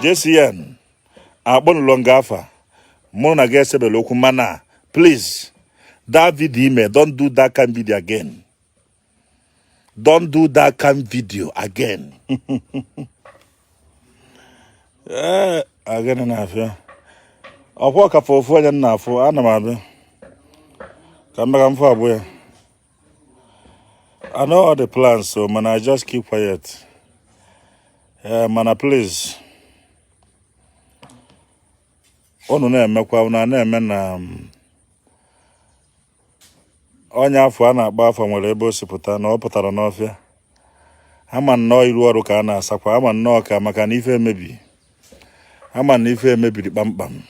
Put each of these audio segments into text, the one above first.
JCN, akpọnụlọ nga afa mụ na gị esebela okwu, mana please, that video ime, don't do that kind video again. Don't do that kind video again. Ee, agịnị na-afịa ọkwa ọkafa ofu onye m na-afụ. Ana m abịa ka m bịa ka m fụ abụ ya. I know all the plans, so man, I just keep quiet. Yeah, mana please, unu na-emekwa, unu a na-eme na onye afọ a na-akpọ afọ nwere ebe o si pụta na ọ pụtara n'ọfịa. Ama nnọọ iru ọrụ ka a na-asakwa, ama nnọọ ka maka na ife emebi, ama na ife emebiri kpamkpam,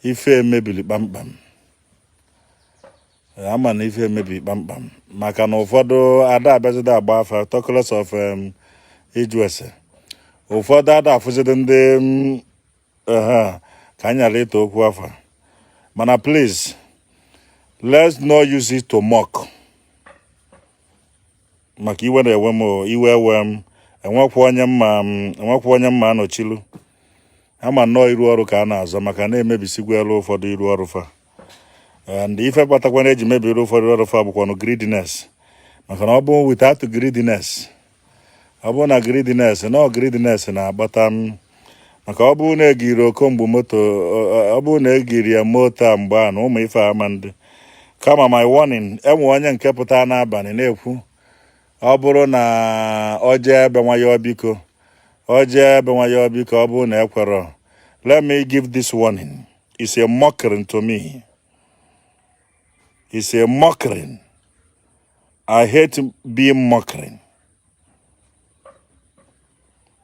ife emebiri kpamkpam. Ama na ife emebiri kpamkpam maka na ụfọdụ ada abịazide agba afa, talk less of ịjụ ese. Ụfọdụ ada afụzide ndị ka anyị ghara ịta okwu afa. Mana please, let's not use it to mock, maka iwe na-ewe m o, iwe ewe m. Enwekwa onye mma m, enwekwa onye mma anọchilu. Ama nnọọ iru ọrụ ka a na-azọ maka na-emebisigwelu ụfọdụ iru ọrụ fa. And ife kpatakwana eji mebiri ụfọdụ ọrụ fa bụkwanụ greediness, maka na ọ bụ without greediness, ọ bụ na greediness na ọ greediness na-akpata m, maka ọ bụrụ na egiri Okomgbu moto, ọ bụrụ na egiri ya moto a mgbe a na ụmụ ife ama ndị kama. My warning, enwe onye nke pụta n'abalị na-ekwu, ọ bụrụ na ọ jee ebe nwayọọ biko, ọ jee ebe nwayọọ biko, ọ bụrụ na ekwerọ. Let me give this warning. It's a mockery to me. It's a mockery. I hate being mockery.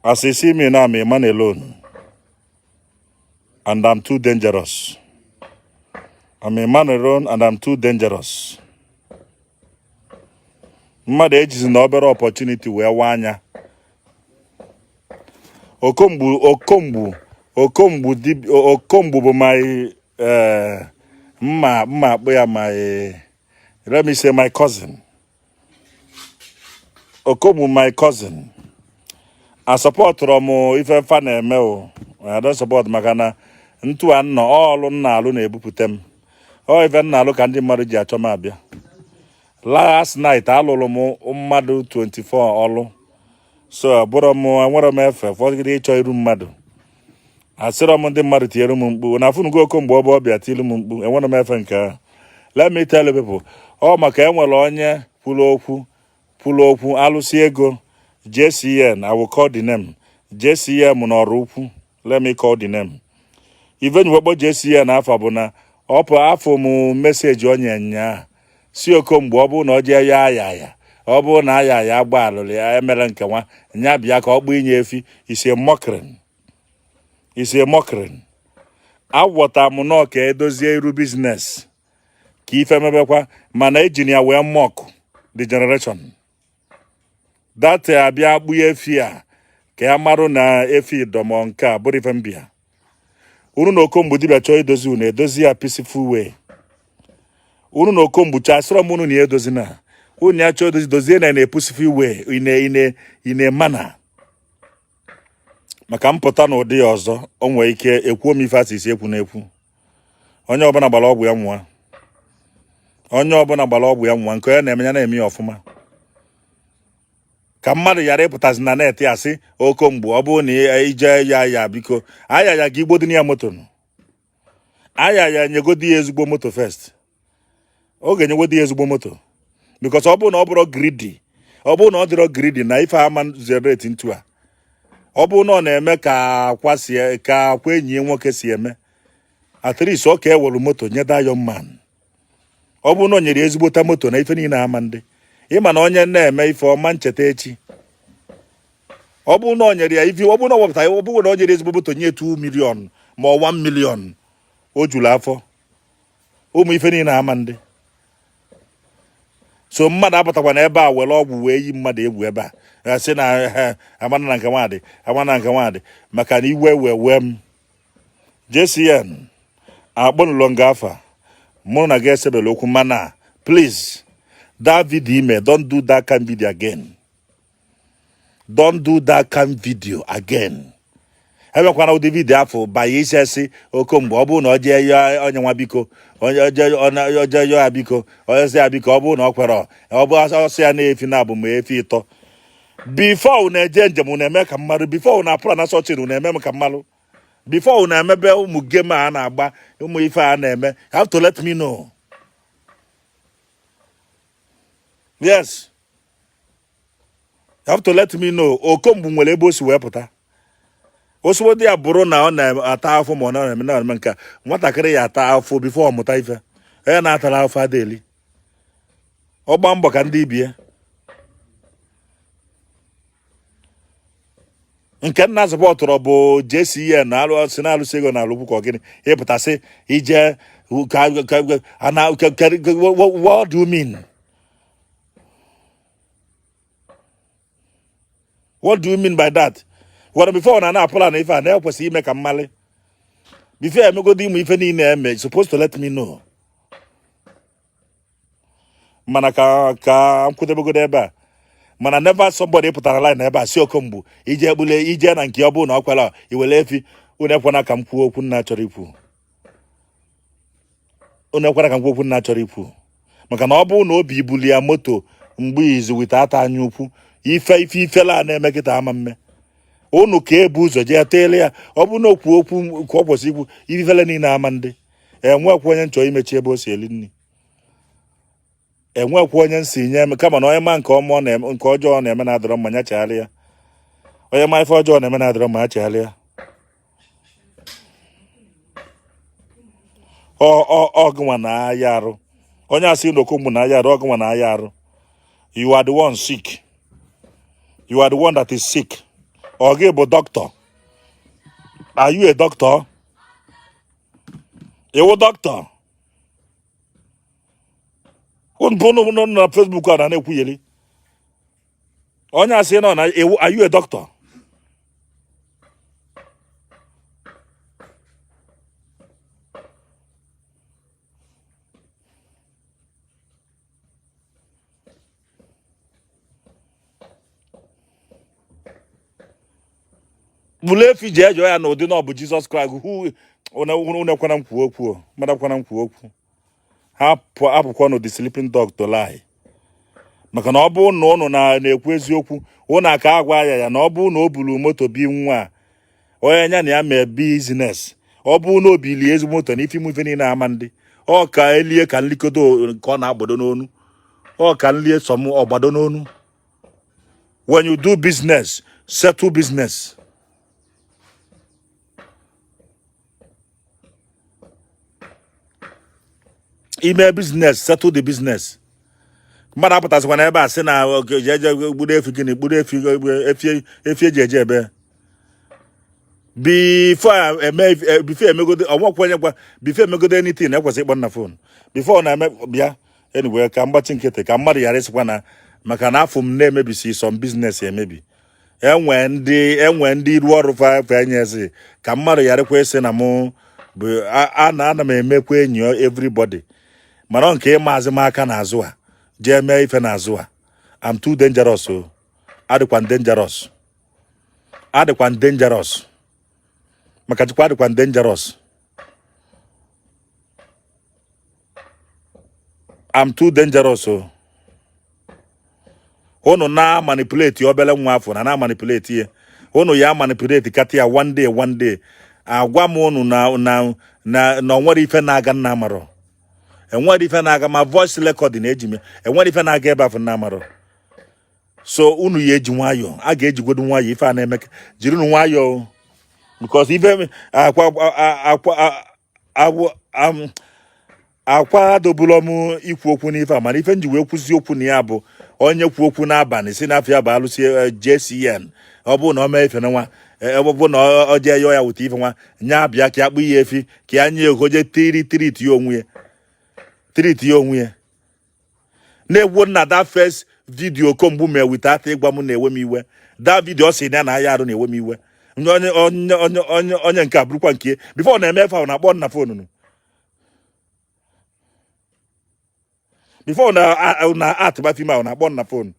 As you see me now, I'm a man alone and I'm too dangerous. I'm a man alone and I'm too dangerous. Mmadụ ejizi na obere opportunity wee waa anya. Okomgbu, Okomgbu, Okomgbu Okomgbu bụ my mma mma akpụ ya, my, let me say, my cousin. Okomgbu, my cousin. A supportụrụ m ife fa na-eme o. I don't support, maka na ntu a nnọ ọlụ nna alụ na-ebupụta m. Ọ ife nna alụ ka ndị mmadụ ji achọ m abịa. Last night alụrụ m mmadụ 24 ọlụ, so abụrọ m, enwere m efe fọdụgide ịchọ iru mmadụ. Asịrọ m ndị mmadụ tinyere m mkpu na afụnugo Okomgbe ọbụ ọbịa tilu m mkpu. Enwere m efe nke ahụ. Let me tell you people, ọ maka enwere onye kwuru okwu, kwuru okwu alụsị ego JCN. I will call the name JCN n'ọrụ ukwu. Let me call the name. Ife nyiwekpo JCN afọ bụ na ọ pụ afọ m message onye nyaa si Okomgbe, ọ bụrụ na ọ jee ya aya ya, ọ bụrụ na aya ya agba alụrụ ya emere nke nwa nya bịa ka ọ kpụ inye efi. Is a mockery. Is a mockery. Awọta m nọọ ka edozie iru business ka ife mebekwa, mana ejiri ya wee mock the generation that abịa kpụ efi a ka ya marụ na efi dọmọ. Nke a bụrụ ife mbịa unu na Okomgbu dibịa chọọ idozi, unu edozi ya peaceful way. Unu na Okomgbu chọọ, asịrọ m unu na ya edozi, na unu ya chọọ edozi, dozie na na peaceful way, in a manner, maka mpụta na ụdị ya ọzọ, o nwee ike ekwuo m ife asịsị ekwu na-ekwu. Onye ọbụla gbara ọgwụ ya nwa, onye ọbụla gbara ọgwụ ya nwa, nke onye na-eme ya na-eme ya ọfụma, ka mmadụ ghara ịpụtazi na net ya sị Okomgbu, ọ bụrụ na ije ya ya biko aya ya ga igbodini ya moto nụ. Aya ya nyegodi ya ezigbo moto first. Ọ ga-enyegodi ya ezigbo moto, because ọ bụrụ na ọ bụrụ greedy, ọ bụrụ na ọ dịrọ greedy na ife ama generate ntu a, ọ bụrụ na ọ na-eme ka akwa si ka akwa enyi ya nwoke si eme, at least ọ ka ewere moto nye that young man. Ọ bụrụ na o nyere ezigbota moto na ife niile ama ndị ịma na onye na-eme ife ọma ncheta echi. Ọ bụrụ na o nyere ya ife, ọ bụrụ na ọ wepụta ya, ọ bụrụ na o nyere ezigbo moto nye 2 million ma ọ 1 million, o juru afọ. Ụmụ ife niile ama ndị so mmadụ apụtakwa na ebe a were ọgwụ wee yi mmadụ egwu ebe a sị na amana na nke nwadị, amana na nke nwadị, maka na iwe wee wee m. JCN, akpọnụlọ nga afa mụ na gị esebela okwu, mana please, that video ime, don't do that kind video again. Don't do that kind video again. Emekwana ụdị video afụ banye isi esi Okomgbu, ọ bụrụ na ọ jee yọọ onye nwa biko, onye ọ jee yọọ ya biko, onye sị ya biko, ọ bụrụ na ọ kwere, ọ bụ ọ sị ya na efi naabọ ma efi ịtọ. Before unu eje njem, unu eme ka m marụ. Before unu apụrụ na sọchin, unu eme m ka m malụ. Before unu emebe ụmụ game a na-agba, ụmụ ife a na-eme, you have to let me know. Yes, you have to let me know. Okomgbu nwere ebe o si wee pụta. Osogodi ya bụrụ na ọ na-ata afụ ma ọ na-eme na-eme nke a, nwatakịrị ya ata afụ before ọ mụta ife. Onye na-atara afụ adeli ọ gba mbọ ka ndị ibie. Nke nna supportụrụ bụ JCN na alụ si na alụsị ego na alụkwu ka ọ gịnị ịpụtasị ije ka ana. What do you mean? What do you mean by that? Gwara before na na-apụla na ife a na-ekwesịghị ime ka m malị. Before emegodo ịmụ ife niile eme, supposed to let me know. Mana ka m kwudebegodo ebe a. Mana never somebody pụtara line ebe a si Okomgbu ije ekpule ije na nke ọ bụrụ na ọ kwere iwere efi. Unu ekwana ka m kwuo okwu nna chọrọ ikwu. Unu ekwana ka m kwuo okwu nna chọrọ ikwu, maka na ọ bụrụ na obi ibuli ya moto mgbe izu wite ata anya ukwu ife ife ifela a na-eme kịta ama mme unu ka ebu ụzọ jee teele ya. Ọ bụrụ na okwu okwu ka ọ kwesịrị ikwu, ife ifele niile ama ndị enwekwa onye nchọ imechi ebe o si eli nri, enwekwa onye nsi nye m. Kama na onye ma nke ọma ọ na-eme, nke ọjọọ na-eme na-adọrọ mma ya chegharịa. Onye ma ife ọjọọ na-eme na-adọrọ mma ya chegharịa. Ọ gịnwa na-aya arụ. Onye asị na Okomgbu na-aya arụ, ọ gịnwa na-aya arụ. You are the one sick. You are the one that is sick. Ọ gị bụ doctor? Are you a doctor? Ị wụ doctor? Unu nọ na Facebook a na-ekwugheri. Onye asị nọ na ị wụ, are you a doctor? Bulu efi ji ejọ ya na ụdị na ọ bụ Jizọs Kraịst. Hu unu ekwana m kwuo okwu, mmadụ ekwana m kwuo okwu. Ha apụkwanụ the sleeping dog to lie, maka na ọ bụrụ na ụnụ na-ekwu eziokwu, ụnụ aka agwa ya ya na ọ bụrụ na o buru moto bi nwa a onye ya na ya mee business, ọ bụrụ na o bilie ezigbo moto na ife ime ife niile ama ndị ọ ka elie ka nlikodo ka ọ na-agbado n'onu, ọ ka nlie sọm ọgbado n'onu. When you do business, settle business. Ime business, settle the business. Mmadụ apụtasịkwa na ebe a sị na eje gburu efi. Gịnị gburu efi? Efi efi eji eje ebe before eme, before emegodo ọnwakwa onye gwa, before emegodo anything, ekwesị ịkpọ na phone before na-eme bịa. Anyway, ka mgbachi nkịtị ka mmadụ ghara ịsịkwa na maka na afọ m na-emebisi some business emebi. Enwe ndị iru ọrụ fa enyezi ka mmadụ gharakwa ịsị na mụ bụ a na ana m emekwa enyi everybody. Mana nke ịmazị m aka n'azụ a jee mee ife n'azụ a, I'm too dangerous o. Adịkwa dangerous, adịkwa dangerous, maka chukwu, adịkwa dangerous. I'm too dangerous o. Unu na manipulate obere nwa afọ na manipulate ya, unu ya manipulate kata ya. One day, one day, agwa m unu na onwere ife na-aga nna amarọ. Enwere ife na-aga ma voice recording eji m. Enwere ife na-aga ebe afọ nna amarọ. So unu ya eji nwayọọ, a ga-ejigwodu nwayọọ ife a na-eme. Jirinu nwayọọ, because ife akwa akwa agwụ akwadobụlọ m ikwu okwu n'ife a. Mana ife m ji wee kwuzi okwu na ya bụ onye kwu okwu n'abalị si n'afọ ya bụ alụsị JCN. Ọ bụrụ na ọ mee ife nwa, ọ bụ na ọ jee yọọ ya wụta ife nwa nya bịa ka ya kpụ ya efi ka ya nye ego jee tiri treat ya onwe ya, treat ya onwe ya na-egwu na that first video Okomgbu mee without ịgwa m na-ewe m iwe. That video ọ sị na ya na aya arụ na-ewe m iwe. Onye nke a bụrụkwa nke before na-eme efe ahụ na-akpọ na phone nụ before na atịba film ahụ na-akpọ na phone.